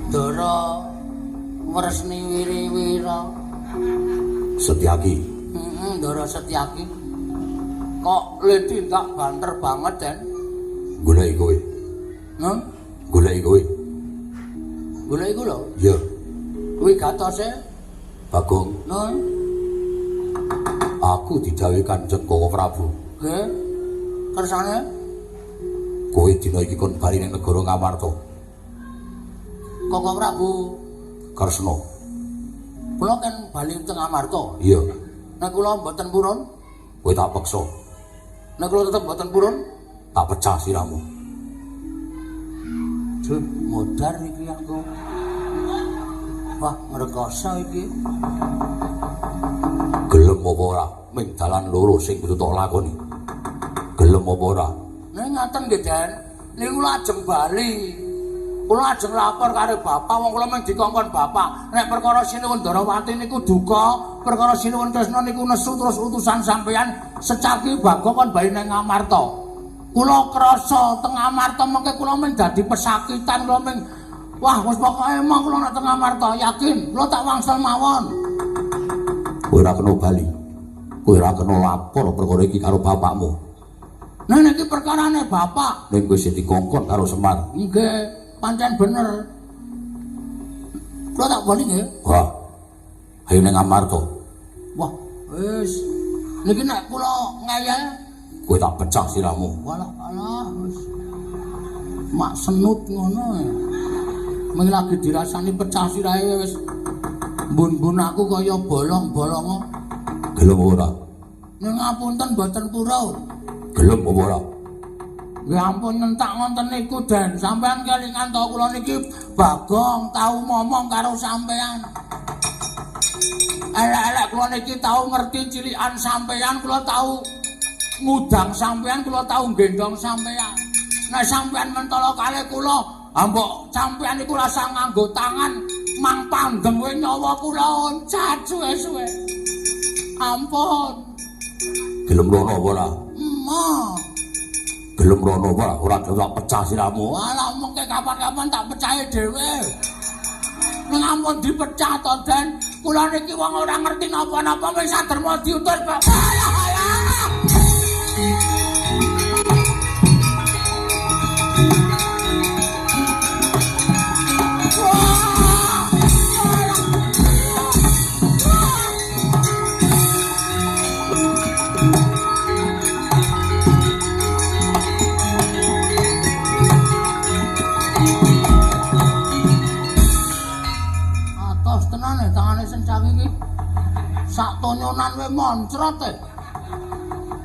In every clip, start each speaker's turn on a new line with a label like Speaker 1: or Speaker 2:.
Speaker 1: Ndara Wresni Wiriwira.
Speaker 2: Setyaki.
Speaker 1: Heeh, Ndara Setyaki. Kok le tindak banter banget, Den?
Speaker 2: Goleki kowe.
Speaker 1: Hah?
Speaker 2: Goleki kowe.
Speaker 1: Goleki kula?
Speaker 2: Iya.
Speaker 1: Kuwi gatose
Speaker 2: Bagong.
Speaker 1: Nun.
Speaker 2: Aku didhawuhi Kanjeng Koko Prabu.
Speaker 1: Nggih. Kersane
Speaker 2: kowe dina iki kon bali ning negara Ngamarta.
Speaker 1: Koko Prabu
Speaker 2: Kresna.
Speaker 1: Kula kan bali teng Ngamarta.
Speaker 2: Iya.
Speaker 1: Nek kula mboten purun,
Speaker 2: kowe tak peksa.
Speaker 1: Nek kula tetep mboten purun,
Speaker 2: tak pecah sirahmu.
Speaker 1: Duh, modar iki aku. Wah, ngrekoso iki.
Speaker 2: Gelem apa ora? Ming dalan loro sing kudu tok lakoni. Gelem apa ora?
Speaker 1: Nek ngaten nggih, Den. Niku kula ajeng bali. Kula ajeng lapor karo bapak, wong kula mung dikongkon bapak. Nek perkara Sinuwun Ndarawati niku duka, perkara Sinuwun Kresna niku nesu terus utusan sampeyan secaki Bagong kon bali nang Ngamarta. Kula krasa teng Ngamarta mengke kula mung dadi pesakitan, kula mung wah wis pokoke emang kula nek teng Ngamarta yakin kula tak wangsel mawon.
Speaker 2: Kowe ora kena bali. Kowe ora kena lapor perkara iki karo bapakmu.
Speaker 1: Nek niki perkarane bapak.
Speaker 2: Ning kowe sing dikongkon karo Semar.
Speaker 1: Nggih, pancen bener. Kula tak bali nggih.
Speaker 2: Wah. Ayo ning Ngamarta.
Speaker 1: Wah, wis. Niki nek kula ngeyel
Speaker 2: kowe tak pecah sirahmu.
Speaker 1: Walah, alah wis. Mak senut ngono. Mung lagi dirasani pecah sirahe wis mbun-mbun aku kaya bolong-bolong.
Speaker 2: Gelem ora?
Speaker 1: Ning ngapunten mboten purun.
Speaker 2: Gelem apa ora?
Speaker 1: Nggih ampun nyentak ngonten niku, Den. Sampeyan kelingan to kula niki Bagong tau momong karo sampeyan. Elek-elek kula niki tau ngerti cilikan sampeyan, kula tau ngudang sampeyan, kula tau nggendong sampeyan. Nek sampeyan mentolo kalih kula, mbok sampeyan niku rasa nganggo tangan mang pandeng kowe nyawa kula oncat suwe-suwe. Ampun.
Speaker 2: Gelem rono apa ora?
Speaker 1: Emoh.
Speaker 2: Gelem rono apa ora? Ora gelem tak pecah sirahmu.
Speaker 1: Walah mengke kapan-kapan tak pecahe dhewe. Ning ampun dipecah to, Den. Kula niki wong ora ngerti napa-napa wis saderma diutus, Pak. Alah alah. Sak tonyonan we moncrot e.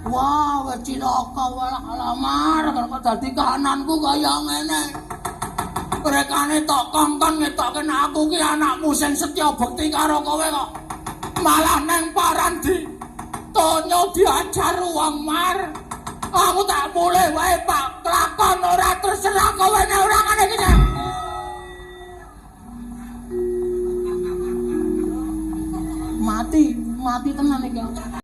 Speaker 1: Wah, wis cilaka walah alamar kok dadi kahananku kaya ngene. Rekane tok kongkon ngetokke nek aku ki anakmu sing setya bekti karo kowe kok malah neng paran di tonyo diajar wong mar. Aku tak mulih wae Pak, kelakon